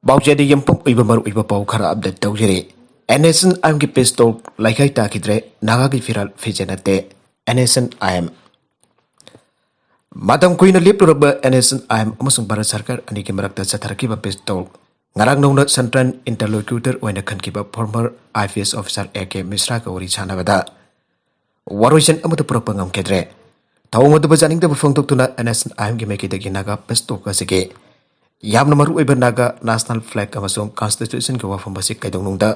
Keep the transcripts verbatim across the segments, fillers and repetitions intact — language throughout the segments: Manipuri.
ꯄꯥꯎꯆꯦꯗ ꯌꯨꯝꯐꯝ ꯑꯣꯏꯕ ꯃꯔꯨꯑꯣꯏꯕ ꯄꯥꯎ ꯈꯔ ꯑꯞꯗꯦꯠ ꯇꯧꯖꯔꯤ꯫ NSCN-IMꯒꯤ ꯄꯤꯁꯇꯣꯜ ꯂꯩꯈꯥꯏ ꯇꯥꯈꯤꯗ꯭ꯔꯦ, ꯅꯥꯒꯥꯒꯤ ꯐꯤꯔꯥꯜ ꯐꯤꯖꯦ ꯅꯠꯇꯦ꯫ NSCN-IM꯫ ꯃꯇꯝ ꯀꯨꯏꯅ ꯂꯦꯞꯂꯨꯔꯕ NSCN-IM ꯑꯃꯁꯨꯡ ꯚꯥꯔꯠ ꯁꯔꯀꯥꯔ ꯑꯅꯤꯒꯤ ꯃꯔꯛꯇ ꯆꯠꯊꯔꯛꯈꯤꯕ ꯄꯤꯁꯇꯣꯜ ꯉꯔꯥꯡ ꯅꯧꯅ central interlocutor ꯑꯣꯏꯅ ꯈꯟꯈꯤꯕ former IPS officer A K ꯃꯤꯁ꯭ꯔꯥꯒ ꯋꯥꯔꯤ ꯁꯥꯟꯅꯕꯗ ꯋꯥꯔꯣꯏꯁꯤꯟ ꯑꯃꯠꯇ ꯄꯨꯔꯛꯄ ꯉꯝꯈꯤꯗ꯭ꯔꯦ꯫ ꯊꯧꯑꯣꯡ ꯑꯗꯨꯕꯨ ꯌꯥꯅꯤꯡꯗꯕ ꯐꯣꯡꯗꯣꯛꯇꯨꯅ NSCN-IMꯒꯤ ꯃꯥꯏꯀꯩꯗꯒꯤ ꯅꯥꯒꯥ ꯄꯤꯁꯇꯣꯜ ꯑꯁꯤꯒꯤ ꯌꯥꯝꯅ ꯃꯔꯨꯑꯣꯏꯕ ꯅꯥꯒꯥ national flag ꯑꯃꯁꯨꯡ constitutionꯒꯤ ꯋꯥꯐꯝ ꯑꯁꯤ ꯀꯩꯗꯧꯅꯨꯡꯗ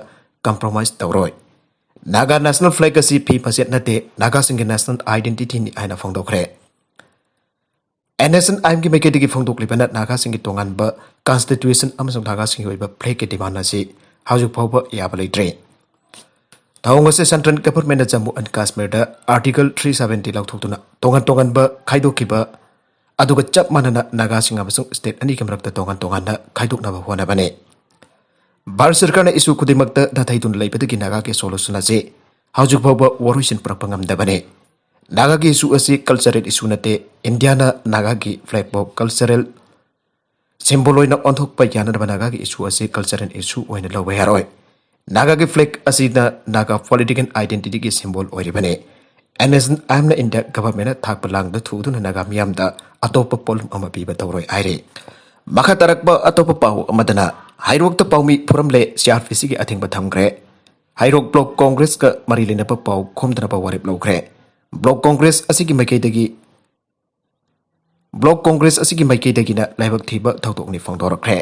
compromise ꯇꯧꯔꯣꯏ꯫ ꯅꯥꯒꯥ national flag ꯑꯁꯤ ꯐꯤ ꯃꯆꯦꯠ ꯅꯠꯇꯦ, ꯅꯥꯒꯥꯁꯤꯡꯒꯤ national identityꯅꯤ ꯍꯥꯏꯅ ꯐꯣꯡꯗꯣꯛꯈ꯭ꯔꯦ꯫ NSCN-IMꯒꯤ ꯃꯥꯏꯀꯩꯗꯒꯤ ꯐꯣꯡꯗꯣꯛꯂꯤꯕꯅ ꯅꯥꯒꯥꯁꯤꯡꯒꯤ ꯇꯣꯉꯥꯟꯕ constitution ꯑꯃꯁꯨꯡ ꯅꯥꯒꯥꯁꯤꯡꯒꯤ ꯑꯣꯏꯕ flagꯀꯤ demand ꯑꯁꯤ ꯍꯧꯖꯤꯛ ꯐꯥꯎꯕ ꯌꯥꯕ ꯂꯩꯇ꯭ꯔꯤ꯫ ꯊꯧꯑꯣꯡ ꯑꯁꯤ central governmentꯅ Jammu and ꯀꯥꯁꯃꯤꯔꯗ Article three seventy ꯂꯧꯊꯣꯛꯇꯨꯅ ꯇꯣꯉꯥꯟ ꯇꯣꯉꯥꯟꯕ ꯈꯥꯏꯗꯣꯛꯈꯤꯕ ꯑꯗꯨꯒ ꯆꯞ ꯃꯥꯟꯅꯅ ꯅꯥꯒꯥꯁꯤꯡ ꯑꯃꯁꯨꯡ state ꯑꯅꯤꯒꯤ ꯃꯔꯛꯇ ꯇꯣꯉꯥꯟ ꯇꯣꯉꯥꯟꯅ ꯈꯥꯏꯗꯣꯛꯅꯕ ꯍꯣꯠꯅꯕꯅꯤ꯫ ꯚꯥꯔꯠ ꯁꯔꯀꯥꯔꯅ issue ꯈꯨꯗꯤꯡꯃꯛꯇ ꯅꯥꯊꯩꯗꯨꯅ ꯂꯩꯕꯗꯒꯤ ꯅꯥꯒꯥꯒꯤ solution ꯑꯁꯤ ꯍꯧꯖꯤꯛ ꯐꯥꯎꯕ ꯋꯥꯔꯣꯏꯁꯤꯟ ꯄꯨꯔꯛꯄ ꯉꯝꯗꯕꯅꯤ꯫ ꯅꯥꯒꯥꯒꯤ issue ꯑꯁꯤ cultural issue ꯅꯠꯇꯦ꯫ ꯏꯟꯗꯤꯌꯥꯅ ꯅꯥꯒꯥꯒꯤ flagꯄꯨ cultural symbol ꯑꯣꯏꯅ ꯑꯣꯟꯊꯣꯛꯄ ꯌꯥꯅꯅꯕ ꯅꯥꯒꯥꯒꯤ issue ꯑꯁꯤ cultural issue ꯑꯣꯏꯅ ꯂꯧꯕ ꯌꯥꯔꯣꯏ꯫ ꯅꯥꯒꯥꯒꯤ flag ꯑꯁꯤꯅ ꯅꯥꯒꯥ political identityꯒꯤ symbol ꯑꯣꯏꯔꯤꯕꯅꯤ꯫ NSCN-IMꯅ ꯏꯟꯗꯤꯌꯥ governmentꯅ ꯊꯥꯛꯄ ꯂꯥꯡꯗ ꯊꯨꯗꯨꯅ ꯅꯥꯒꯥ ꯃꯤꯌꯥꯝꯗ ꯑꯇꯣꯞꯄ ꯄꯣꯠꯂꯨꯝ ꯑꯃ ꯄꯤꯕ ꯇꯧꯔꯣꯏ ꯍꯥꯏꯔꯤ꯫ ꯃꯈꯥ ꯇꯥꯔꯛꯄ ꯑꯇꯣꯞꯄ ꯄꯥꯎ ꯑꯃꯗꯅ ꯍꯩꯔꯣꯛꯇ ꯄꯥꯎꯃꯤ ꯐꯨꯔꯝꯂꯦ, CRPCꯒꯤ ꯑꯊꯤꯡꯕ ꯊꯝꯈ꯭ꯔꯦ꯫ ꯍꯩꯔꯣꯛ block congressꯀ ꯃꯔꯤ ꯂꯩꯅꯕ ꯄꯥꯎ ꯈꯣꯝꯗꯅꯕ ꯋꯥꯔꯦꯞ ꯂꯧꯈ꯭ꯔꯦ꯫ Block congress ꯑꯁꯤꯒꯤ ꯃꯥꯏꯀꯩꯗꯒꯤ block congress ꯑꯁꯤꯒꯤ ꯃꯥꯏꯀꯩꯗꯒꯤꯅ ꯂꯥꯏꯕꯛ ꯊꯤꯕ ꯊꯧꯗꯣꯛꯅꯤ ꯐꯣꯡꯗꯣꯔꯛꯈ꯭ꯔꯦ꯫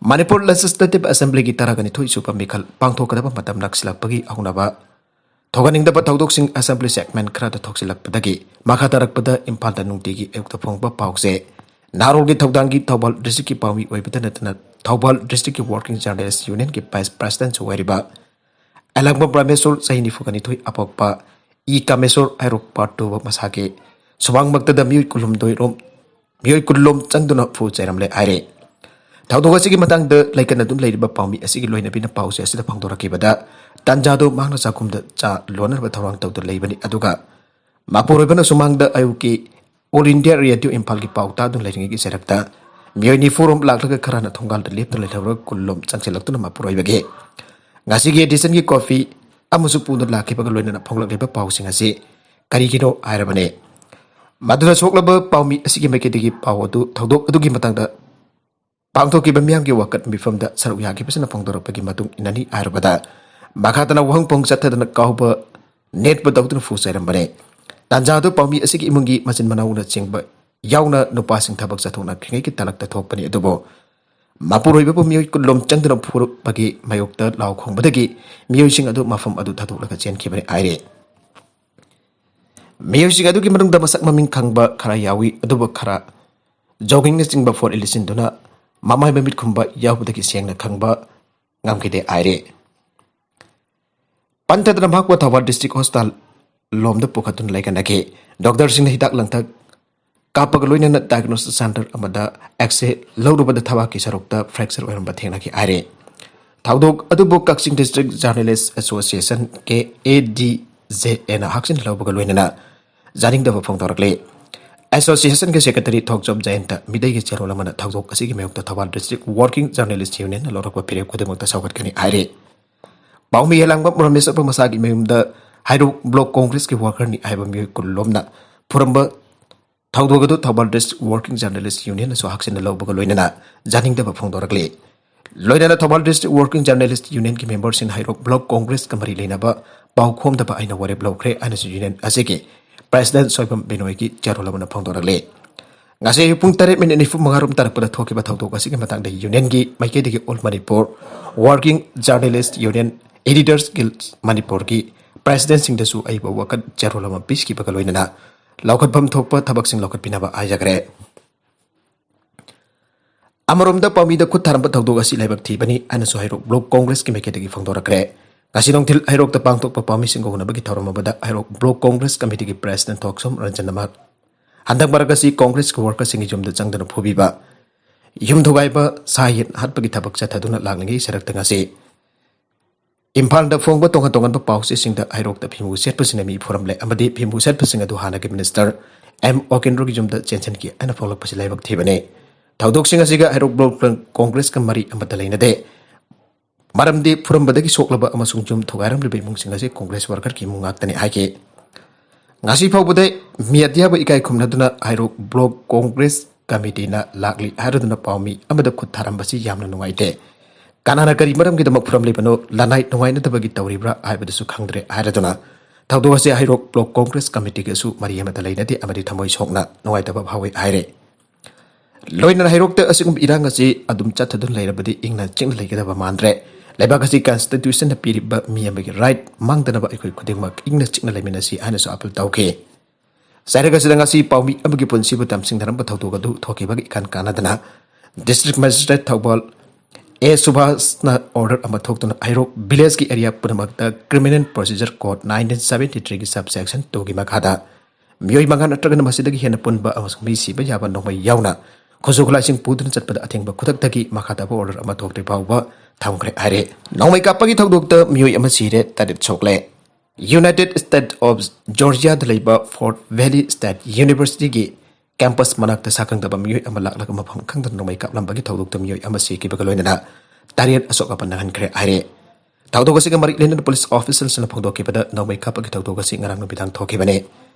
ꯃꯅꯤꯄꯨꯔ Legislative Assemblyꯒꯤ ꯇꯔꯥꯒ ꯅꯤꯊꯣꯏ ꯁꯨꯕ ꯃꯤꯈꯜ ꯄꯥꯡꯊꯣꯛꯀꯗꯕ ꯃꯇꯝ ꯅꯛꯁꯤꯜꯂꯛꯄꯒꯤ ꯍꯧꯅꯕ ꯊꯣꯛꯍꯟꯅꯤꯡꯗꯕ ꯊꯧꯗꯣꯛꯁꯤꯡ assembly segment ꯈꯔꯗ ꯊꯣꯛꯆꯤꯜꯂꯛꯄꯗꯒꯤ ꯃꯈꯥ ꯇꯥꯔꯛꯄꯗ ꯏꯝꯐꯥꯜꯗ ꯅꯨꯡꯇꯤꯒꯤ ꯑꯌꯨꯛꯇ ꯐꯣꯡꯕ ꯄꯥꯎꯁꯦ ꯅꯥꯔꯣꯜꯒꯤ ꯊꯧꯗꯥꯡꯒꯤ ꯊꯧꯕꯥꯜ districtꯀꯤ ꯄꯥꯎꯃꯤ ꯑꯣꯏꯕꯇ ꯅꯠꯇꯅ ꯊꯧꯕꯥꯜ districtꯀꯤ working journalist unionꯒꯤ vice presidentꯁꯨ ꯑꯣꯏꯔꯤꯕ ꯑꯦꯂꯥꯡꯕꯝ ꯄ꯭ꯔꯃꯦꯁꯣꯔ, ꯆꯍꯤ ꯅꯤꯐꯨꯒ ꯅꯤꯊꯣꯏ, ꯑꯄꯣꯛꯄ ꯏ ꯀꯥꯃꯦꯁꯣꯔ ꯍꯩꯔꯣꯛ part two ꯃꯁꯥꯒꯤ ꯁꯨꯃꯥꯡꯃꯛꯇꯗ ꯃꯤꯑꯣꯏ ꯀꯨꯟꯍꯨꯝꯗꯣꯏ ꯔꯣꯝ, ꯃꯤꯑꯣꯏ ꯀꯨꯟ ꯂꯣꯝ ꯆꯪꯗꯨꯅ ꯐꯨ ꯆꯩꯔꯝꯂꯦ ꯍꯥꯏꯔꯦ꯫ ꯊꯧꯗꯣꯛ ꯑꯁꯤꯒꯤ ꯃꯇꯥꯡꯗ ꯂꯩꯀꯠꯅꯗꯨꯅ ꯂꯩꯔꯤꯕ ꯄꯥꯎꯃꯤ ꯑꯁꯤꯒꯤ ꯂꯣꯏꯅꯕꯤꯅ ꯄꯥꯎꯆꯦ ꯑꯁꯤꯗ ꯐꯣꯡꯗꯣꯔꯛꯈꯤꯕꯗ, ꯇꯥꯟꯖꯥꯗꯨ ꯃꯍꯥꯛꯅ ꯆꯥꯛꯈꯨꯝꯗ ꯆꯥ ꯂꯣꯟꯅꯅꯕ ꯊꯧꯔꯥꯡ ꯇꯧꯗꯨꯅ ꯂꯩꯕꯅꯤ꯫ ꯑꯗꯨꯒ ꯃꯄꯨꯔꯣꯏꯕꯅ ꯁꯨꯃꯥꯡꯗ ꯑꯌꯨꯛꯀꯤ All India Radio ꯏꯝꯐꯥꯜꯒꯤ ꯄꯥꯎ ꯇꯥꯗꯨꯅ ꯂꯩꯔꯤꯉꯩꯒꯤ ꯆꯩꯔꯛꯇ ꯃꯤꯑꯣꯏ ꯅꯤꯐꯨꯔꯣꯝ ꯂꯥꯛꯂꯒ ꯈꯔꯅ ꯊꯣꯡꯒꯥꯜꯗ ꯂꯦꯞꯇꯨꯅ ꯂꯩꯍꯧꯔꯒ ꯀꯨꯟꯂꯣꯝ ꯆꯪꯁꯤꯜꯂꯛꯇꯨꯅ ꯃꯄꯨꯔꯣꯏꯕꯒꯤ ꯉꯁꯤꯒꯤ editionꯒꯤ copy ꯑꯃꯁꯨ ꯄꯨꯗꯨꯅ ꯂꯥꯛꯈꯤꯕꯒ ꯂꯣꯏꯅꯅ ꯐꯣꯡꯂꯛꯂꯤꯕ ꯄꯥꯎꯁꯤꯡ ꯑꯁꯤ ꯀꯔꯤꯒꯤꯅꯣ ꯍꯥꯏꯔꯕꯅꯤ꯫ ꯃꯗꯨꯅ ꯁꯣꯛꯂꯕ ꯄꯥꯎꯃꯤ ꯑꯁꯤꯒꯤ ꯃꯥꯏꯀꯩꯗꯒꯤ ꯄꯥꯎ ꯑꯗꯨ, ꯊꯧꯗꯣꯛ ꯑꯗꯨꯒꯤ ꯃꯇꯥꯡꯗ ꯄꯥꯡꯊꯣꯛꯈꯤꯕ ꯃꯤꯌꯥꯝꯒꯤ ꯋꯥꯀꯠ ꯃꯤꯐꯝꯗ ꯁꯔꯨꯛ ꯌꯥꯈꯤꯕꯁꯤꯅ ꯐꯣꯡꯗꯣꯔꯛꯄꯒꯤ ꯃꯇꯨꯡ ꯏꯟꯅꯅꯤ ꯍꯥꯏꯔꯕꯗ, ꯃꯈꯥ ꯇꯥꯅ ꯋꯥꯍꯪ ꯄꯥꯎꯍꯪ ꯆꯠꯊꯗꯅ ꯀꯥꯎꯕ ꯅꯦꯠꯄ ꯇꯧꯗꯨꯅ ꯐꯨ ꯆꯥꯏꯔꯝꯕꯅꯤ꯫ ꯇꯥꯟꯖꯥ ꯑꯗꯨ ꯄꯥꯎꯃꯤ ꯑꯁꯤꯒꯤ ꯏꯃꯨꯡꯒꯤ ꯃꯆꯤꯟ ꯃꯅꯥꯎꯅꯆꯤꯡꯕ ꯌꯥꯎꯅ ꯅꯨꯄꯥꯁꯤꯡ ꯊꯕꯛ ꯆꯠꯊꯣꯛꯅꯈ꯭ꯔꯤꯉꯩꯒꯤ ꯇꯥꯂꯛꯇ ꯊꯣꯛꯄꯅꯤ꯫ ꯑꯗꯨꯕꯨ ꯃꯄꯨꯔꯣꯏꯕꯕꯨ ꯃꯤꯑꯣꯏ ꯀꯨꯟꯂꯣꯝ ꯆꯪꯗꯨꯅ ꯐꯨꯔꯛꯄꯒꯤ ꯃꯥꯌꯣꯛꯇ ꯂꯥꯎ ꯈꯣꯡꯕꯗꯒꯤ ꯃꯤꯑꯣꯏꯁꯤꯡ ꯑꯗꯨ ꯃꯐꯝ ꯑꯗꯨ ꯊꯥꯗꯣꯛꯂꯒ ꯆꯦꯟꯈꯤꯕꯅꯤ ꯍꯥꯏꯔꯤ꯫ ꯃꯤꯑꯣꯏꯁꯤꯡ ꯑꯗꯨꯒꯤ ꯃꯅꯨꯡꯗ ꯃꯁꯛ ꯃꯃꯤꯡ ꯈꯪꯕ ꯈꯔ ꯌꯥꯎꯏ, ꯑꯗꯨꯕꯨ ꯈꯔ joggingꯅꯆꯤꯡꯕ ꯄꯣꯠ ꯂꯤꯠꯁꯤꯟꯗꯨꯅ ꯃꯃꯥꯏ ꯃꯃꯤꯠ ꯈꯨꯝꯕ ꯌꯥꯎꯕꯗꯒꯤ ꯁꯦꯡꯅ ꯈꯪꯕ ꯉꯝꯈꯤꯗꯦ ꯍꯥꯏꯔꯤ꯫ ꯄꯟꯊꯗꯅ ꯃꯍꯥꯛꯄꯨ ꯊꯧꯕꯥꯜ district hospital ꯂꯣꯝꯗ ꯄꯨꯈꯠꯇꯨꯅ ꯂꯥꯏꯀꯠꯅꯈꯤ꯫ ꯗꯣꯛꯇꯔꯁꯤꯡꯅ ꯍꯤꯗꯥꯛ ꯂꯥꯡꯊꯛ ꯀꯥꯞꯄꯒ ꯂꯣꯏꯅꯅ diagnosis centre ꯑꯃꯗ X-ray ꯂꯧꯔꯨꯕꯗ ꯊꯕꯥꯛꯀꯤ ꯁꯔꯨꯛꯇ fracture ꯑꯣꯏꯔꯝꯕ ꯊꯦꯡꯅꯈꯤ ꯍꯥꯏꯔꯤ꯫ ꯊꯧꯗꯣꯛ ꯑꯗꯨꯕꯨ ꯀꯛꯆꯤꯡ District Journalist Association, K A D J ꯑꯦꯅ ꯍꯛꯆꯤꯟꯅ ꯂꯧꯕꯒ ꯂꯣꯏꯅꯅ ꯌꯥꯅꯤꯡꯗꯕ ꯐꯣꯡꯗꯣꯔꯛꯂꯤ꯫ Associationꯒꯤ secretary ꯊꯣꯛꯆꯣꯝ ꯖꯌꯟꯇ ꯃꯤꯗꯩꯒꯤ ꯆꯦꯔꯣꯜ ꯑꯃꯅ ꯊꯧꯗꯣꯛ ꯑꯁꯤꯒꯤ ꯃꯥꯌꯣꯛꯇ ꯊꯧꯕꯥꯜ District Working Journalist Unionꯅ ꯂꯧꯔꯛꯄ ꯐꯤꯔꯦꯞ ꯈꯨꯗꯤꯡꯃꯛꯇ ꯁꯧꯒꯠꯀꯅꯤ ꯍꯥꯏꯔꯤ꯫ ꯄꯥꯎꯃꯤ ꯌꯦꯂꯥꯡꯕꯝ ꯔꯃꯦꯁ ꯑꯄꯨ ꯃꯁꯥꯒꯤ ꯃꯌꯨꯝꯗ ꯍꯩꯔꯣꯛ Block Congressꯀꯤ workerꯅꯤ ꯍꯥꯏꯕ ꯃꯤꯑꯣꯏ ꯀꯨꯟꯂꯣꯝꯅ ꯐꯨꯔꯝꯕ ꯊꯧꯗꯣꯛ ꯑꯗꯨ ꯊꯧꯕꯥꯜ District Working Journalist Unionꯅꯁꯨ ꯍꯛꯆꯤꯟꯅ ꯂꯧꯕꯒ ꯂꯣꯏꯅꯅ ꯌꯥꯅꯤꯡꯗꯕ ꯐꯣꯡꯗꯣꯔꯛꯂꯤ꯫ ꯂꯣꯏꯅꯅ ꯊꯧꯕꯥꯜ District Working Journalist Unionꯒꯤ memberꯁꯤꯡ ꯍꯩꯔꯣꯛ Block Congressꯀ ꯃꯔꯤ ꯂꯩꯅꯕ ꯄꯥꯎ ꯈꯣꯝꯗꯕ ꯑꯩꯅ ꯋꯥꯔꯦꯞ ꯂꯧꯈ꯭ꯔꯦ ꯍꯥꯏꯅꯁꯨ union ꯑꯁꯤꯒꯤ president ꯁꯣꯏꯕꯝ ꯕꯤꯅꯣꯏꯒꯤ ꯆꯦꯔꯣꯜ ꯑꯃꯅ ꯐꯣꯡꯗꯣꯔꯛꯂꯤ꯫ ꯉꯁꯤ ꯑꯌꯨꯛ ꯄꯨꯡ ꯇꯔꯦꯠ ꯃꯤꯅꯤꯠ ꯅꯤꯐꯨ ꯃꯉꯥꯔꯣꯝ ꯇꯥꯔꯛꯄꯗ ꯊꯣꯛꯈꯤꯕ ꯊꯧꯗꯣꯛ ꯑꯁꯤꯒꯤ ꯃꯇꯥꯡꯗ unionꯒꯤ ꯃꯥꯏꯀꯩꯗꯒꯤ All Manipur Working Journalist Union, Editors Guild ꯃꯅꯤꯄꯨꯔꯒꯤ presidentꯁꯤꯡꯗꯁꯨ ꯑꯏꯕ ꯋꯥꯀꯠ ꯆꯦꯔꯣꯜ ꯑꯃ ꯄꯤꯈꯤꯕꯒ ꯂꯣꯏꯅꯅ ꯂꯧꯈꯠꯐꯝ ꯊꯣꯛꯄ ꯊꯕꯛꯁꯤꯡ ꯂꯧꯈꯠꯄꯤꯅꯕ ꯍꯥꯏꯖꯈ꯭ꯔꯦ꯫ ꯑꯃꯔꯣꯝꯗ ꯄꯥꯎꯃꯤꯗ ꯈꯨꯠ ꯊꯥꯔꯝꯕ ꯊꯧꯗꯣꯛ ꯑꯁꯤ ꯂꯥꯏꯕꯛ ꯊꯤꯕꯅꯤ ꯍꯥꯏꯅꯁꯨ ꯍꯩꯔꯣꯛ Block Congressꯀꯤ ꯃꯥꯏꯀꯩꯗꯒꯤ ꯐꯣꯡꯗꯣꯔꯛꯈ꯭ꯔꯦ꯫ ꯉꯁꯤ ꯅꯨꯡꯊꯤꯜ ꯍꯩꯔꯣꯛꯇ ꯄꯥꯡꯊꯣꯛꯄ ꯄꯥꯎꯃꯤꯁꯤꯡꯒ ꯎꯅꯕꯒꯤ ꯊꯧꯔꯝ ꯑꯃꯗ ꯍꯩꯔꯣꯛ Block Congress Committeeꯒꯤ president ꯊꯣꯛꯆꯣꯝ ꯔꯟꯖꯟꯅ ꯃꯍꯥꯛ ꯍꯟꯗꯛ ꯃꯔꯛ ꯑꯁꯤ Congressꯀꯤ workerꯁꯤꯡꯒꯤ ꯌꯨꯝꯗ ꯆꯪꯗꯨꯅ ꯐꯨꯕꯤꯕ, ꯌꯨꯝ ꯊꯨꯒꯥꯏꯕ, ꯁꯥ ꯌꯦꯟ ꯍꯥꯠꯄꯒꯤ ꯊꯕꯛ ꯆꯠꯊꯗꯨꯅ ꯂꯥꯛꯂꯤꯉꯩ ꯁꯔꯛꯇ ꯉꯁꯤ ꯏꯝꯐꯥꯜꯗ ꯐꯣꯡꯕ ꯇꯣꯉꯥꯟ ꯇꯣꯉꯥꯟꯕ ꯄꯥꯎꯆꯦꯁꯤꯡꯗ ꯍꯩꯔꯣꯛꯇ ꯐꯤꯃꯨ ꯁꯦꯠꯄꯁꯤꯡꯅ ꯃꯤ ꯐꯨꯔꯝꯂꯦ ꯑꯃꯗꯤ ꯐꯤꯃꯨ ꯁꯦꯠꯄꯁꯤꯡ ꯑꯗꯨ ꯍꯥꯟꯅꯒꯤ minister ꯑꯦꯝ ꯑꯣꯀꯦꯟꯗ꯭ꯔꯣꯒꯤ ꯌꯨꯝꯗ ꯆꯦꯟꯁꯤꯟꯈꯤ ꯍꯥꯏꯅ ꯐꯣꯡꯂꯛꯄꯁꯤ ꯂꯥꯏꯕꯛ ꯊꯤꯕꯅꯤ꯫ ꯊꯧꯗꯣꯛꯁꯤꯡ ꯑꯁꯤꯒ ꯍꯩꯔꯣꯛ ꯕ꯭ꯂꯣꯛ ꯀꯣꯡꯒ꯭ꯔꯦꯁꯀ ꯃꯔꯤ ꯑꯃꯠꯇ ꯂꯩꯅꯗꯦ꯫ ꯃꯔꯝꯗꯤ ꯐꯨꯔꯝꯕꯗꯒꯤ ꯁꯣꯛꯂꯕ ꯑꯃꯁꯨꯡ ꯌꯨꯝ ꯊꯨꯒꯥꯏꯔꯝꯂꯤꯕ ꯏꯃꯨꯡꯁꯤꯡ ꯑꯁꯤ ꯀꯣꯡꯒ꯭ꯔꯦꯁ ꯋꯥꯔꯀꯔꯒꯤ ꯏꯃꯨꯡ ꯉꯥꯛꯇꯅꯤ ꯍꯥꯏꯈꯤ꯫ ꯉꯁꯤ ꯐꯥꯎꯕꯗ ꯃꯤꯗꯤꯌꯥꯕꯨ ꯏꯀꯥꯏ ꯈꯨꯝꯅꯗꯨꯅ ꯍꯩꯔꯣꯛ ꯕ꯭ꯂꯣꯛ ꯀꯣꯡꯒ꯭ꯔꯦꯁ ꯀꯃꯤꯇꯤꯅ ꯂꯥꯛꯂꯤ ꯍꯥꯏꯔꯗꯨꯅ ꯄꯥꯎꯃꯤ ꯑꯃꯗ ꯈꯨꯠ ꯊꯥꯔꯝꯕꯁꯤ ꯌꯥꯝꯅ ꯅꯨꯡꯉꯥꯏꯇꯦ꯫ ꯀꯅꯥꯅ ꯀꯔꯤ ꯃꯔꯝꯒꯤꯗꯃꯛ ꯐꯨꯔꯝꯂꯤꯕꯅꯣ, ꯂꯅꯥꯏ ꯅꯨꯡꯉꯥꯏꯅꯗꯕꯒꯤ ꯇꯧꯔꯤꯕ꯭ꯔꯥ ꯍꯥꯏꯕꯗꯨꯁꯨ ꯈꯪꯗ꯭ꯔꯦ ꯍꯥꯏꯔꯗꯨꯅ ꯊꯧꯗꯣꯛ ꯑꯁꯤ ꯍꯩꯔꯣꯛ ꯕ꯭ꯂꯣꯛ ꯀꯣꯡꯒ꯭ꯔꯦꯁ ꯀꯃꯤꯇꯤꯒꯁꯨ ꯃꯔꯤ ꯑꯃꯠꯇ ꯂꯩꯅꯗꯦ ꯑꯃꯗꯤ ꯊꯃꯣꯏ ꯁꯣꯛꯅ ꯅꯨꯡꯉꯥꯏꯇꯕ ꯐꯥꯎꯏ ꯍꯥꯏꯔꯦ꯫ ꯂꯣꯏꯅꯅ ꯍꯩꯔꯣꯛꯇ ꯑꯁꯤꯒꯨꯝꯕ ꯏꯔꯥꯡ ꯑꯁꯤ ꯑꯗꯨꯝ ꯆꯠꯊꯗꯨꯅ ꯂꯩꯔꯕꯗꯤ ꯏꯪꯅ ꯆꯤꯛꯅ ꯂꯩꯒꯗꯕ ꯃꯥꯟꯗ꯭ꯔꯦ꯫ ꯂꯩꯕꯥꯛ ꯑꯁꯤ ꯀꯟꯁꯇꯤꯇ꯭ꯌꯨꯁꯟꯅ ꯄꯤꯔꯤꯕ ꯃꯤ ꯑꯃꯒꯤ ꯔꯥꯏꯠ ꯃꯥꯡꯗꯅꯕ ꯑꯩꯈꯣꯏ ꯈꯨꯗꯤꯡꯃꯛ ꯏꯪꯅ ꯆꯤꯛꯅ ꯂꯩꯃꯤꯟꯅꯁꯤ ꯍꯥꯏꯅꯁꯨ ꯑꯄꯤꯜ ꯇꯧꯈꯤ꯫ ꯆꯩꯔꯛ ꯑꯁꯤꯗ ꯉꯁꯤ ꯄꯥꯎꯃꯤ ꯑꯃꯒꯤ ꯄꯨꯟꯁꯤꯕꯨ ꯇꯝꯁꯤꯡꯅꯔꯝꯕ ꯊꯧꯗꯣꯛ ꯑꯗꯨ ꯊꯣꯛꯈꯤꯕꯒ ꯏꯀꯥꯟ ꯀꯥꯟꯅꯗꯅ ꯗꯤꯁꯇ꯭ꯔꯤꯛ ꯃꯦꯖꯤꯁꯇ꯭ꯔꯦꯠ ꯊꯧꯕꯥꯜ ꯑꯦ ꯁꯨꯚꯥꯁꯅ ꯑꯣꯔꯗꯔ ꯑꯃ ꯊꯣꯛꯇꯨꯅ ꯍꯩꯔꯣꯛ ꯚꯤꯂꯦꯖꯀꯤ ꯑꯦꯔꯤꯌꯥ ꯄꯨꯝꯅꯃꯛꯇ criminal procedure code nineteen seventy ꯊ꯭ꯔꯤꯒꯤ ꯁꯕ ꯁꯦꯛꯁꯟ ꯇꯨꯒꯤ ꯃꯈꯥꯗ ꯃꯤꯑꯣꯏ ꯃꯉꯥ ꯅꯠꯇ꯭ꯔꯒꯅ ꯃꯁꯤꯗꯒꯤ ꯍꯦꯟꯅ ꯄꯨꯟꯕ ꯑꯃꯁꯨꯡ ꯃꯤ ꯁꯤꯕ ꯌꯥꯕ ꯅꯣꯡꯃꯩ ꯌꯥꯎꯅ ꯈꯨꯠꯁꯨ ꯈꯨꯠꯂꯥꯏꯁꯤꯡ ꯄꯨꯗꯨꯅ ꯆꯠꯄꯗ ꯑꯊꯤꯡꯕ ꯈꯨꯗꯛꯇꯒꯤ ꯃꯈꯥ ꯇꯥꯕ ꯑꯣꯔꯗꯔ ꯑꯃ ꯊꯣꯛꯇ꯭ꯔꯤ ꯐꯥꯎꯕ ꯊꯝꯈ꯭ꯔꯦ ꯍꯥꯏꯔꯦ꯫ ꯅꯣꯡꯃꯩ ꯀꯥꯞꯄꯒꯤ ꯊꯧꯗꯣꯛꯇ ꯃꯤꯑꯣꯏ ꯑꯃ ꯁꯤꯔꯦ, ꯇꯔꯦꯠ ꯁꯣꯛꯂꯦ꯫ ꯌꯨꯅꯥꯏꯇꯦꯗ ꯁ꯭ꯇꯦꯠ ꯑꯣꯐ ꯖꯣꯔꯖꯤꯌꯥꯗ ꯂꯩꯕ ꯐꯣꯔꯠ ꯚꯦꯂꯤ ꯁ꯭ꯇꯦꯠ ꯌꯨꯅꯤꯚꯔꯁꯤꯇꯤꯒꯤ ꯀꯦꯝꯄꯁ ꯃꯅꯥꯛꯇ ꯁꯥꯈꯪꯗꯕ ꯃꯤꯑꯣꯏ ꯑꯃ ꯂꯥꯛꯂꯒ ꯃꯐꯝ ꯈꯪꯗꯅ ꯅꯣꯡꯃꯩ ꯀꯥꯞꯂꯝꯕꯒꯤ ꯊꯧꯗꯣꯛꯇ ꯃꯤꯑꯣꯏ ꯑꯃ ꯁꯤꯈꯤꯕꯒ ꯂꯣꯏꯅꯅ ꯇꯔꯦꯠ ꯑꯁꯣꯛ ꯑꯄꯟ ꯅꯪꯍꯟꯈ꯭ꯔꯦ ꯍꯥꯏꯔꯦ꯫ ꯊꯧꯗꯣꯛ ꯑꯁꯤꯒ ꯃꯔꯤ ꯂꯩꯅꯅ ꯄꯨꯂꯤꯁ ꯑꯣꯐꯤꯁꯤꯌꯦꯜꯁꯤꯡꯅ ꯐꯣꯡꯗꯣꯛꯈꯤꯕꯗ ꯅꯣꯡꯃꯩ ꯀꯥꯞꯄꯒꯤ ꯊꯧꯗꯣꯛ ꯑꯁꯤ ꯉꯔꯥꯡ ꯅꯨꯃꯤꯗꯥꯡ ꯊꯣꯛꯈꯤꯕꯅꯤ꯫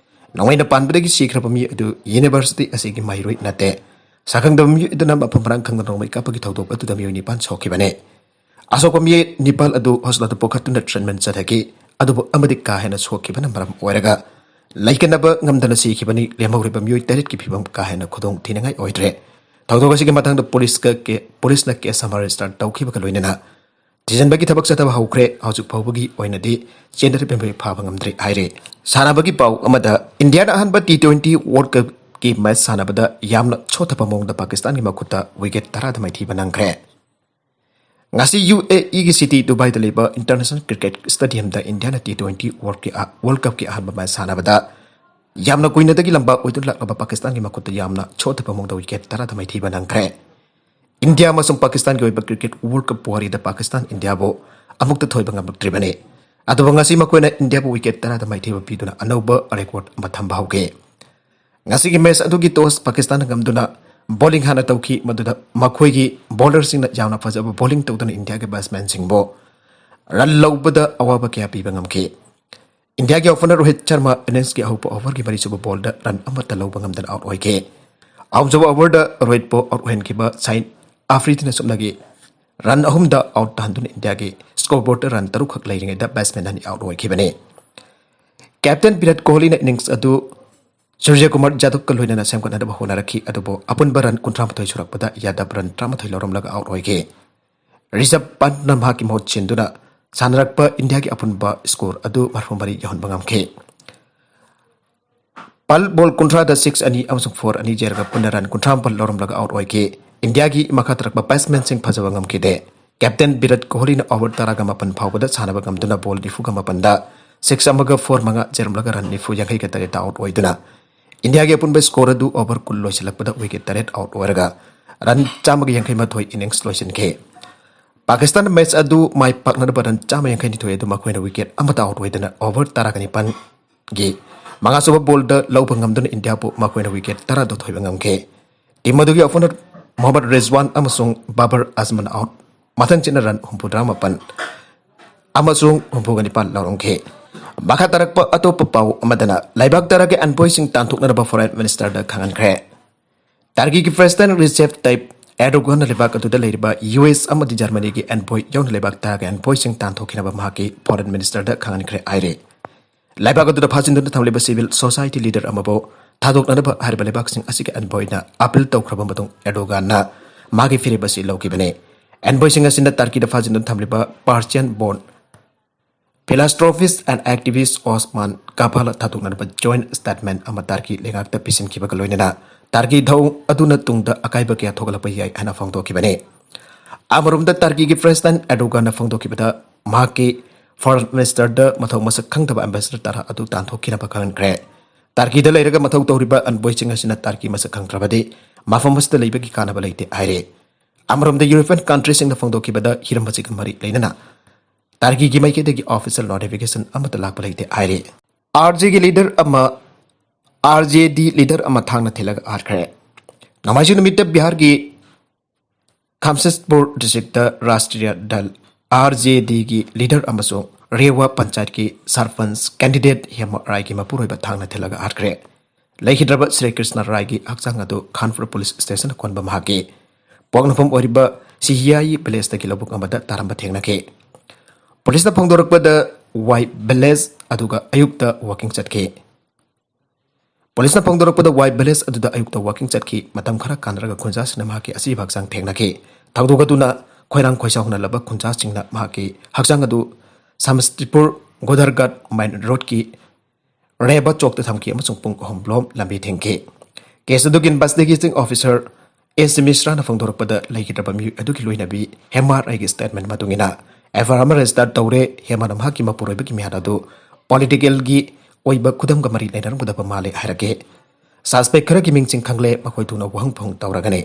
ꯅꯣꯡꯃꯩꯅ ꯄꯥꯟꯕꯗꯒꯤ ꯁꯤꯈ꯭ꯔꯕ ꯃꯤꯑꯣꯏ ꯑꯗꯨ ꯌꯨꯅꯤꯚꯔꯁꯤꯇꯤ ꯑꯁꯤꯒꯤ ꯃꯍꯩꯔꯣꯏ ꯅꯠꯇꯦ꯫ ꯁꯥꯈꯪꯗꯕ ꯃꯤꯑꯣꯏ ꯑꯗꯨꯅ ꯃꯐꯝ ꯃꯔꯥꯡ ꯈꯪꯗꯅ ꯅꯣꯡꯃꯩ ꯀꯥꯞꯄꯒꯤ ꯊꯧꯗꯣꯛ ꯑꯗꯨꯗ ꯃꯤꯑꯣꯏ ꯅꯤꯄꯥꯟ ꯁꯣꯛꯈꯤꯕꯅꯤ꯫ ꯑꯁꯣꯛꯄ ꯃꯤꯑꯣꯏ ꯅꯤꯄꯥꯜ ꯑꯗꯨ ꯍꯣꯁꯄꯤꯇꯥꯜꯗ ꯄꯨꯈꯠꯇꯨꯅ ꯇ꯭ꯔꯤꯠꯃꯦꯟ ꯆꯠꯊꯈꯤ꯫ ꯑꯗꯨꯕꯨ ꯑꯃꯗꯤ ꯀꯥ ꯍꯦꯟꯅ ꯁꯣꯛꯈꯤꯕꯅ ꯃꯔꯝ ꯑꯣꯏꯔꯒ ꯂꯩꯀꯠꯅꯕ ꯉꯝꯗꯅ ꯁꯤꯈꯤꯕꯅꯤ꯫ ꯂꯦꯝꯍꯧꯔꯤꯕ ꯃꯤꯑꯣꯏ ꯇꯔꯦꯠꯀꯤ ꯐꯤꯕꯝ ꯀꯥ ꯍꯦꯟꯅ ꯈꯨꯗꯣꯡ ꯊꯤꯅꯤꯡꯉꯥꯏ ꯑꯣꯏꯗ꯭ꯔꯦ꯫ ꯊꯧꯗꯣꯛ ꯑꯁꯤꯒꯤ ꯃꯇꯥꯡꯗ ꯄꯨꯂꯤꯁꯀ ꯀꯦ-, ꯄꯨꯂꯤꯁꯅ ꯀꯦꯁ ꯑꯃ ꯔꯦꯖꯤꯁꯇꯔ ꯇꯧꯈꯤꯕꯒ ꯂꯣꯏꯅꯅ ꯊꯤꯖꯤꯟꯕꯒꯤ ꯊꯕꯛ ꯆꯠꯊꯕ ꯍꯧꯈ꯭ꯔꯦ꯫ ꯍꯧꯖꯤꯛ ꯐꯥꯎꯕꯒꯤ ꯑꯣꯏꯅꯗꯤ ꯆꯦꯟꯅꯔꯤꯕ ꯃꯤꯑꯣꯏ ꯐꯥꯕ ꯉꯝꯗ꯭ꯔꯤ ꯍꯥꯏꯔꯤ꯫ ꯁꯥꯟꯅꯕꯒꯤ ꯄꯥꯎ ꯑꯃꯗ, ꯏꯟꯗꯤꯌꯥꯅ ꯑꯍꯥꯟꯕ ꯇꯤ ꯇ꯭ꯋꯦꯟꯇꯤ ꯋꯥꯔꯜꯗ ꯀꯞꯀꯤ ꯃꯦꯆ ꯁꯥꯟꯅꯕꯗ ꯌꯥꯝꯅ ꯁꯣꯠꯊꯕ ꯃꯑꯣꯡꯗ ꯄꯥꯀꯤꯁꯇꯥꯟꯒꯤ ꯃꯈꯨꯠꯇ ꯋꯤꯀꯦꯠ ꯇꯔꯥꯗ ꯃꯥꯏꯊꯤꯕ ꯅꯪꯈ꯭ꯔꯦ꯫ ꯉꯁꯤ ꯌꯨ ꯑꯦ ꯏꯒꯤ ꯁꯤꯇꯤ ꯗꯨꯕꯥꯏꯗ ꯂꯩꯕ ꯏꯟꯇꯔꯅꯦꯁꯅꯦꯜ ꯀ꯭ꯔꯤꯀꯦꯠ ꯁ꯭ꯇꯦꯗꯤꯌꯝꯗ ꯏꯟꯗꯤꯌꯥꯅ ꯇꯤ ꯇ꯭ꯋꯦꯟꯇꯤ ꯋꯥꯔꯜꯗ ꯀꯞꯀꯤ ꯑꯍꯥꯟꯕ ꯃꯦꯆ ꯁꯥꯟꯅꯕꯗ ꯌꯥꯝꯅ ꯀꯨꯏꯅꯗꯒꯤ ꯂꯝꯕꯥ ꯑꯣꯏꯗꯨꯅ ꯂꯥꯛꯂꯕ ꯄꯥꯀꯤꯁꯇꯥꯟꯒꯤ ꯃꯈꯨꯠꯇ ꯌꯥꯝꯅ ꯁꯣꯠꯊꯕ ꯃꯑꯣꯡꯗ ꯋꯤꯀꯦꯠ ꯇꯔꯥꯗ ꯃꯥꯏꯊꯤꯕ ꯅꯪꯈ꯭ꯔꯦ꯫ ꯏꯟꯗꯤꯌꯥ ꯑꯃꯁꯨꯡ ꯄꯥꯀꯤꯁꯇꯥꯟꯒꯤ ꯑꯣꯏꯕ ꯀ꯭ꯔꯤꯀꯦꯠ ꯋꯥꯔꯜꯗ ꯀꯞ ꯄꯨꯋꯥꯔꯤꯗ ꯄꯥꯀꯤꯁꯇꯥꯟ ꯏꯟꯗꯤꯌꯥꯕꯨ ꯑꯃꯨꯛꯇ ꯊꯣꯏꯕ ꯉꯝꯂꯛꯇ꯭ꯔꯤꯕꯅꯤ꯫ ꯑꯗꯨꯕꯨ ꯉꯁꯤ ꯃꯈꯣꯏꯅ ꯏꯟꯗꯤꯌꯥꯕꯨ ꯋꯤꯀꯦꯠ ꯇꯔꯥꯗ ꯃꯥꯏꯊꯤꯕ ꯄꯤꯗꯨꯅ ꯑꯅꯧꯕ ꯔꯦꯀꯣꯔꯗ ꯑꯃ ꯊꯝꯕ ꯍꯧꯈꯤ꯫ ꯉꯁꯤꯒꯤ ꯃꯦꯆ ꯑꯗꯨꯒꯤ ꯇꯣꯁ ꯄꯥꯀꯤꯁꯇꯥꯟꯅ ꯉꯝꯗꯨꯅ ꯕꯣꯂꯤꯡ ꯍꯥꯟꯅ ꯇꯧꯈꯤ꯫ ꯃꯗꯨꯗ ꯃꯈꯣꯏꯒꯤ ꯕꯣꯂꯔꯁꯤꯡꯅ ꯌꯥꯝꯅ ꯐꯖꯕ ꯕꯣꯂꯤꯡ ꯇꯧꯗꯨꯅ ꯏꯟꯗꯤꯌꯥꯒꯤ ꯕꯦꯠꯁꯃꯦꯟꯁꯤꯡꯕꯨ ꯔꯟ ꯂꯧꯕꯗ ꯑꯋꯥꯕ ꯀꯌꯥ ꯄꯤꯕ ꯉꯝꯈꯤ꯫ ꯏꯟꯗꯤꯌꯥꯒꯤ ꯑꯣꯄꯅꯔ ꯔꯣꯍꯤꯠ ꯁꯔꯃ ꯏꯅꯤꯡꯁꯀꯤ ꯑꯍꯧꯕ ꯑꯣꯚꯔꯒꯤ ꯃꯔꯤꯁꯨꯕ ꯕꯣꯜꯗ ꯔꯟ ꯑꯃꯠꯇ ꯂꯧꯕ ꯉꯝꯗꯅ ꯑꯥꯎꯠ ꯑꯣꯏꯈꯤ꯫ ꯑꯍꯨꯝꯁꯨꯕ ꯑꯣꯚꯔꯗ ꯔꯣꯍꯤꯠꯄꯨ ꯑꯥꯎꯠ ꯑꯣꯏꯍꯟꯈꯤꯕ ꯁꯥꯏꯟ ꯑꯐ꯭ꯔꯤꯗꯤꯅ ꯁꯨꯞꯅꯒꯤ ꯔꯟ ꯑꯍꯨꯝꯗ ꯑꯥꯎꯠ ꯇꯥꯍꯟꯗꯨꯅ ꯏꯟꯗꯤꯌꯥꯒꯤ ꯁ꯭ꯀꯣꯔꯕꯣꯔꯗꯇ ꯔꯟ ꯇꯔꯨꯛꯈꯛ ꯂꯩꯔꯤꯉꯩꯗ ꯕꯦꯠꯁꯃꯦꯟ ꯑꯅꯤ ꯑꯥꯎꯠ ꯑꯣꯏꯈꯤꯕꯅꯤ꯫ ꯀꯦꯞꯇꯦꯟ ꯚꯤꯔꯥꯠ ꯀꯣꯍꯂꯤꯅ ꯏꯅꯤꯡꯁ ꯑꯗꯨ ꯁꯨꯔꯖꯌꯀꯨꯃꯥꯔ ꯌꯥꯗꯕꯀ ꯂꯣꯏꯅꯅ ꯁꯦꯝꯒꯠꯅꯅꯕ ꯍꯣꯠꯅꯔꯛꯈꯤ, ꯑꯗꯨꯕꯨ ꯑꯄꯨꯟꯕ ꯔꯟ ꯀꯨꯟꯊ꯭ꯔꯥ ꯃꯥꯊꯣꯏ ꯁꯨꯔꯛꯄꯗ ꯌꯥꯗꯕ ꯔꯟ ꯇꯔꯥꯃꯥꯊꯣꯏ ꯂꯧꯔꯝꯂꯒ ꯑꯥꯎꯠ ꯑꯣꯏꯈꯤ꯫ ꯔꯤꯁꯕ ꯄꯟꯠꯅ ꯃꯍꯥꯛꯀꯤ ꯃꯍꯨꯠ ꯁꯤꯟꯗꯨꯅ ꯁꯥꯟꯅꯔꯛꯄ ꯏꯟꯗꯤꯌꯥꯒꯤ ꯑꯄꯨꯟꯕ ꯁ꯭ꯀꯣꯔ ꯑꯗꯨ ꯃꯔꯐꯨ ꯃꯔꯤ ꯌꯧꯍꯟꯕ ꯉꯝꯈꯤ꯫ ꯄꯟꯠ ꯕꯣꯜ ꯀꯨꯟꯊ꯭ꯔꯥꯗ ꯁꯤꯛꯁ ꯑꯅꯤ ꯑꯃꯁꯨꯡ ꯐꯣꯔ ꯑꯅꯤ ꯌꯩꯔꯒ ꯄꯨꯟꯅ ꯔꯟ ꯀꯨꯟꯊ꯭ꯔꯥ ꯃꯥꯄꯜ ꯂꯧꯔꯝꯂꯒ ꯑꯥꯎꯠ ꯑꯣꯏꯈꯤ꯫ ꯏꯟꯗꯤꯌꯥꯒꯤ ꯃꯈꯥ ꯇꯥꯔꯛꯄ ꯕꯦꯠꯁꯃꯦꯟꯁꯤꯡ ꯐꯖꯕ ꯉꯝꯈꯤꯗꯦ꯫ ꯀꯦꯞꯇꯦꯟ ꯚꯤꯔꯥꯠ ꯀꯣꯍꯂꯤꯅ ꯑꯣꯚꯔ ꯇꯔꯥꯒ ꯃꯥꯄꯜ ꯐꯥꯎꯕꯗ ꯁꯥꯟꯅꯕ ꯉꯝꯗꯨꯅ ꯕꯣꯜ ꯅꯤꯐꯨꯒ ꯃꯥꯄꯜꯗ ꯁꯤꯛꯁ ꯑꯃꯒ ꯐꯣꯔ ꯃꯉꯥ ꯆꯦꯔꯝꯂꯒ ꯔꯟ ꯅꯤꯐꯨ ꯌꯥꯡꯈꯩꯒ ꯇꯔꯦꯠꯇ ꯑꯥꯎꯠ ꯑꯣꯏꯗꯨꯅ ꯏꯟꯗꯤꯌꯥꯒꯤ ꯑꯄꯨꯟꯕ ꯁ꯭ꯀꯣꯔ ꯑꯗꯨ ꯑꯣꯚꯔ ꯀꯨꯟ ꯂꯣꯏꯁꯤꯜꯂꯛꯄꯗ ꯋꯤꯀꯦꯠ ꯇꯔꯦꯠ ꯑꯥꯎꯠ ꯑꯣꯏꯔꯒ ꯔꯟ ꯆꯥꯝꯃꯒ ꯌꯥꯡꯈꯩ ꯃꯥꯊꯣꯏ ꯏꯅꯤꯡꯁ ꯂꯣꯏꯁꯤꯟꯈꯤ꯫ ꯄꯥꯀꯤꯁꯇꯥꯟ ꯃꯦꯆ ꯑꯗꯨ ꯃꯥꯏ ꯄꯥꯛꯅꯅꯕ ꯔꯟ ꯆꯥꯝꯃ ꯌꯥꯡꯈꯩ ꯅꯤꯊꯣꯏ ꯑꯗꯨ ꯃꯈꯣꯏꯅ ꯋꯤꯀꯦꯠ ꯑꯃꯠꯇ ꯑꯥꯎꯠ ꯑꯣꯏꯗꯅ ꯑꯣꯚꯔ ꯇꯔꯥꯒ ꯅꯤꯄꯥꯟꯒꯤ ꯃꯉꯥꯁꯨꯕ ꯕꯣꯜꯗ ꯂꯧꯕ ꯉꯝꯗꯨꯅ ꯏꯟꯗꯤꯌꯥꯕꯨ ꯃꯈꯣꯏꯅ ꯋꯤꯀꯦꯠ ꯇꯔꯥꯗ ꯊꯣꯏꯕ ꯉꯝꯈꯤ꯫ ꯇꯤꯝ ꯑꯗꯨꯒꯤ ꯑꯣꯄꯅꯔ ꯃꯣꯍꯝꯃꯗ ꯔꯤꯖꯋꯥꯟ ꯑꯃꯁꯨꯡ ꯕꯥꯕꯔ ꯑꯖꯃꯟ ꯑꯥꯎꯠ ꯃꯊꯪ ꯆꯠꯅ ꯔꯟ ꯍꯨꯝꯐꯨꯇꯔꯥ ꯃꯥꯄꯜ ꯑꯃꯁꯨꯡ ꯍꯨꯝꯐꯨꯒ ꯅꯤꯄꯥꯜ ꯂꯧꯔꯝꯈꯤ꯫ ꯃꯈꯥ ꯇꯥꯔꯛꯄ ꯑꯇꯣꯞꯄ ꯄꯥꯎ ꯑꯃꯗꯅ ꯂꯩꯕꯥꯛ ꯇꯔꯥꯒꯤ ꯑꯦꯟꯚꯣꯏꯁꯤꯡ ꯇꯥꯟꯊꯣꯛꯅꯅꯕ ꯐꯣꯔꯦꯟ ꯃꯤꯅꯤꯁꯇꯔꯗ ꯈꯪꯍꯟꯈ꯭ꯔꯦ꯫ ꯇꯔꯀꯤꯒꯤ ꯄ꯭ꯔꯦꯁꯤꯗꯦꯟ ꯔꯤꯁꯦꯞ ꯇꯥꯏꯞ ꯑꯦꯔꯗꯣꯒꯥꯟꯅ ꯂꯩꯕꯥꯛ ꯑꯗꯨꯗ ꯂꯩꯔꯤꯕ ꯌꯨ ꯑꯦꯁ ꯑꯃꯗꯤ ꯖꯔꯃꯅꯤꯒꯤ ꯑꯦꯟꯚꯣꯏ ꯌꯥꯎꯅ ꯂꯩꯕꯥꯛ ꯇꯔꯥꯒꯤ ꯑꯦꯟꯚꯣꯏꯁꯤꯡ ꯇꯥꯟꯊꯣꯛꯈꯤꯅꯕ ꯃꯍꯥꯛꯀꯤ ꯐꯣꯔꯦꯟ ꯃꯤꯅꯤꯁꯇꯔꯗ ꯈꯪꯍꯟꯈ꯭ꯔꯦ ꯍꯥꯏꯔꯤ꯫ ꯂꯩꯕꯥꯛ ꯑꯗꯨꯗ ꯐꯥꯖꯤꯟꯗꯨꯅ ꯊꯝꯂꯤꯕ ꯁꯤꯚꯤꯜ ꯁꯣꯁꯥꯏꯇꯤ ꯂꯤꯗꯔ ꯑꯃꯕꯨ ꯊꯥꯗꯣꯛꯅꯅꯕ ꯍꯥꯏꯔꯤꯕ ꯂꯩꯕꯥꯛꯁꯤꯡ ꯑꯁꯤꯒꯤ ꯑꯦꯟꯚꯣꯏꯅ ꯑꯄꯤꯜ ꯇꯧꯈ꯭ꯔꯕ ꯃꯇꯨꯡ ꯑꯦꯔꯗꯣꯒꯥꯟꯅ ꯃꯥꯒꯤ ꯐꯤꯔꯦꯞ ꯑꯁꯤ ꯂꯧꯈꯤꯕꯅꯤ꯫ ꯑꯦꯟꯚꯣꯏꯁꯤꯡ ꯑꯁꯤꯅ ꯇꯔꯀꯤꯗ ꯐꯥꯖꯤꯟꯗꯨꯅ ꯊꯝꯂꯤꯕ Parisian born philanthropist and activist Osman Kavala ꯊꯥꯗꯣꯛꯅꯅꯕ ꯖꯣꯏꯟ ꯁ꯭ꯇꯦꯠꯃꯦꯟ ꯑꯃ ꯇꯔꯀꯤ ꯂꯩꯉꯥꯛꯇ ꯄꯤꯁꯤꯟꯈꯤꯕꯒ ꯂꯣꯏꯅꯅ ꯇꯔꯀꯤ ꯊꯧꯑꯣꯡ ꯑꯗꯨꯅ ꯇꯨꯡꯗ ꯑꯀꯥꯏꯕ ꯀꯌꯥ ꯊꯣꯛꯍꯜꯂꯛꯄ ꯌꯥꯏ ꯍꯥꯏꯅ ꯐꯣꯡꯗꯣꯛꯈꯤꯕꯅꯤ꯫ ꯑꯃꯔꯣꯝꯗ ꯇꯔꯀꯤꯒꯤ ꯄ꯭ꯔꯦꯁꯤꯗꯦꯟ ꯑꯦꯔꯗꯣꯒꯥꯟꯅ ꯐꯣꯡꯗꯣꯛꯈꯤꯕꯗ ꯃꯍꯥꯛꯀꯤ ꯐꯣꯔꯦꯟ ꯃꯤꯅꯤꯁꯇꯔꯗ ꯃꯊꯧ ꯃꯁꯛ ꯈꯪꯗꯕ ꯑꯦꯝꯕꯦꯁꯦꯗꯔ ꯇꯔꯥ ꯑꯗꯨ ꯇꯥꯟꯊꯣꯛꯈꯤꯅꯕ ꯈꯪꯍꯟꯈ꯭ꯔꯦ꯫ ꯇꯔꯀꯤꯗ ꯂꯩꯔꯒ ꯃꯊꯧ ꯇꯧꯔꯤꯕ ꯑꯦꯟꯚꯣꯏꯁꯤꯡ ꯑꯁꯤꯅ ꯇꯔꯀꯤ ꯃꯁꯛ ꯈꯪꯗ꯭ꯔꯕꯗꯤ ꯃꯐꯝ ꯑꯁꯤꯗ ꯂꯩꯕꯒꯤ ꯀꯥꯟꯅꯕ ꯂꯩꯇꯦ ꯍꯥꯏꯔꯦ꯫ ꯑꯃꯔꯣꯝꯗ ꯌꯨꯔꯣꯄꯤꯌꯟ ꯀꯟꯇ꯭ꯔꯤꯁꯤꯡꯅ ꯐꯣꯡꯗꯣꯛꯈꯤꯕꯗ ꯍꯤꯔꯝ ꯑꯁꯤꯒ ꯃꯔꯤ ꯂꯩꯅꯅ ꯇꯔꯀꯤꯒꯤ ꯃꯥꯏꯀꯩꯗꯒꯤ ꯑꯣꯐꯤꯁꯤꯌꯦꯜ ꯅꯣꯇꯤꯐꯤꯀꯦꯁꯟ ꯑꯃꯠꯇ ꯂꯥꯛꯄ ꯂꯩꯇꯦ ꯍꯥꯏꯔꯤ꯫ ꯑꯥꯔ ꯖꯦꯒꯤ ꯂꯤꯗꯔ ꯑꯃ, ꯑꯥꯔ ꯖꯦ ꯗꯤ ꯂꯤꯗꯔ ꯑꯃ ꯊꯥꯡꯅ ꯊꯤꯜꯂꯒ ꯍꯥꯠꯈ꯭ꯔꯦ꯫ ꯅꯣꯡꯃꯥꯏꯖꯤꯡ ꯅꯨꯃꯤꯠꯇ ꯕꯤꯍꯥꯔꯒꯤ ꯈꯥꯝꯁꯦꯠꯄꯨꯔ ꯗꯤꯁꯇ꯭ꯔꯤꯛꯇ ꯔꯥꯁꯇ꯭ꯔꯤꯌ ꯗꯜ, RJD, ꯒꯤ ꯂꯤꯗꯔ ꯑꯃꯁꯨꯡ ꯔꯦꯋꯥ ꯄꯟꯆꯥꯌꯠꯀꯤ ꯁꯔꯄꯟꯆ ꯀꯦꯟꯗꯤꯗꯦꯠ ꯍꯦꯃ ꯔꯥꯏꯒꯤ ꯃꯄꯨꯔꯣꯏꯕ ꯊꯥꯡꯅ ꯊꯤꯜꯂꯒ ꯍꯥꯠꯈ꯭ꯔꯦ꯫ ꯂꯩꯈꯤꯗ꯭ꯔꯕ ꯁ꯭ꯔꯤ ꯀ꯭ꯔꯤꯁꯅ ꯔꯥꯏꯒꯤ ꯍꯛꯆꯥꯡ ꯑꯗꯨ ꯈꯥꯟꯄꯨꯔ ꯄꯨꯂꯤꯁ ꯁ꯭ꯇꯦꯁꯟꯗ ꯀꯣꯟꯕ ꯃꯍꯥꯛꯀꯤ ꯄꯣꯛꯅꯐꯝ ꯑꯣꯏꯔꯤꯕ ꯁꯤꯍꯤꯌꯥꯌꯤ ꯚꯤꯂꯦꯖꯇꯒꯤ ꯂꯧꯕꯨꯛ ꯑꯃꯗ ꯇꯥꯔꯝꯕ ꯊꯦꯡꯅꯈꯤ꯫ ꯄꯨꯂꯤꯁꯅ ꯐꯣꯡꯗꯣꯔꯛꯄꯗ ꯋꯥꯏ ꯚꯤꯂꯦꯖ ꯑꯗꯨꯒ ꯑꯌꯨꯛꯇ ꯋꯥꯀꯤꯡ ꯆꯠꯈꯤ꯫ ꯄꯨꯂꯤꯁꯅ ꯐꯣꯡꯗꯣꯔꯛꯄꯗ ꯋꯥꯏ ꯚꯤꯂꯦꯖ ꯑꯗꯨꯗ ꯑꯌꯨꯛꯇ ꯋꯥꯀꯤꯡ ꯆꯠꯈꯤ꯫ ꯃꯇꯝ ꯈꯔ ꯀꯥꯟꯅꯔꯒ ꯈꯨꯟꯖꯥꯁꯤꯡꯅ ꯃꯍꯥꯛꯀꯤ ꯑꯁꯤꯕ ꯍꯛꯆꯥꯡ ꯊꯦꯡꯅꯈꯤ꯫ ꯊꯧꯗꯣꯛ ꯑꯗꯨꯅ ꯈꯣꯏꯔꯥꯡ ꯈꯣꯏꯁꯥꯎꯅꯂꯕ ꯈꯨꯟꯖꯥꯁꯤꯡꯅ ꯃꯍꯥꯛꯀꯤ ꯍꯛꯆꯥꯡ ꯑꯗꯨ ꯁꯃꯁꯇꯤꯄꯨꯔ ꯒꯣꯗꯔꯒꯠ ꯃꯥꯏꯟ ꯔꯣꯗꯀꯤ ꯔꯦꯕ ꯆꯣꯛꯇ ꯊꯝꯈꯤ ꯑꯃꯁꯨꯡ ꯄꯨꯡ ꯑꯍꯨꯝ ꯂꯣꯝ ꯂꯝꯕꯤ ꯊꯤꯡꯈꯤ꯫ ꯀꯦꯁ ꯑꯗꯨꯒꯤ ꯏꯟꯚꯦꯁꯇꯤꯒꯦꯇꯤꯡ ꯑꯣꯐꯤꯁꯔ S ꯃꯤꯁ꯭ꯔꯥꯅ ꯐꯣꯡꯗꯣꯔꯛꯄꯗ ꯂꯩꯈꯤꯗ꯭ꯔꯕ ꯃꯤꯑꯣꯏ ꯑꯗꯨꯒꯤ ꯂꯣꯏꯅꯕꯤ ꯍꯦꯃꯥ ꯔꯥꯏꯒꯤ ꯁ꯭ꯇꯦꯠꯃꯦꯟ ꯃꯇꯨꯡ ꯏꯟꯅ FIR ꯑꯃ ꯔꯦꯖꯤꯁꯇꯔ ꯇꯧꯔꯦ꯫ ꯍꯦꯃꯥꯅ ꯃꯍꯥꯛꯀꯤ ꯃꯄꯨꯔꯣꯏꯕꯒꯤ ꯃꯤꯍꯥꯠ ꯑꯗꯨ ꯄꯣꯂꯤꯇꯤꯀꯦꯜꯒꯤ ꯑꯣꯏꯕ ꯈꯨꯗꯝꯒ ꯃꯔꯤ ꯂꯩꯅꯔꯝꯒꯗꯕ ꯃꯥꯜꯂꯦ ꯍꯥꯏꯔꯛꯀꯦ꯫ ꯁꯁꯄꯦꯛ ꯈꯔꯒꯤ ꯃꯤꯡꯁꯤꯡ ꯈꯪꯂꯦ, ꯃꯈꯣꯏ ꯊꯨꯅ ꯋꯥꯍꯪ ꯐꯣꯡ ꯇꯧꯔꯒꯅꯤ꯫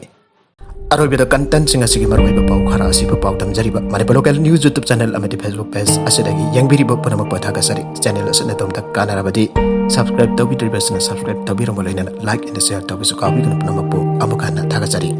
ꯑꯔꯣꯏꯕꯗ ꯀꯟꯇꯦꯟꯁꯤꯡ ꯑꯁꯤꯒꯤ ꯃꯔꯨꯑꯣꯏꯕ ꯄꯥꯎ ꯈꯔ ꯑꯁꯤꯕꯨ ꯄꯥꯎꯗꯝꯖꯔꯤꯕ Manipur local news YouTube channel ꯑꯃꯗꯤ Facebook ꯄꯦꯖ ꯑꯁꯤꯗꯒꯤ ꯌꯦꯡꯕꯤꯔꯤꯕ ꯄꯨꯝꯅꯃꯛꯄꯨ ꯊꯥꯒꯠꯆꯔꯤ꯫ ꯆꯦꯅꯦꯜ ꯑꯁꯤꯅ ꯑꯗꯣꯝꯗ ꯀꯥꯟꯅꯔꯕꯗꯤ ꯁꯕꯁꯀ꯭ꯔꯥꯏꯕ ꯇꯧꯕꯤꯗ꯭ꯔꯤꯕꯁꯤꯡꯅ ꯁꯕꯁꯀ꯭ꯔꯥꯏꯕ ꯇꯧꯕꯤꯔꯝꯃꯨ, ꯂꯣꯏꯅꯅ ꯂꯥꯏꯛ ꯑꯦꯟ ꯁꯤꯌꯔ ꯇꯧꯕꯁꯨ ꯀꯥꯎꯕꯤꯒꯅꯨ꯫ ꯄꯨꯝꯅꯃꯛꯄꯨ ꯑꯃꯨꯛ ꯍꯟꯅ ꯊꯥꯒꯠꯆꯔꯤ꯫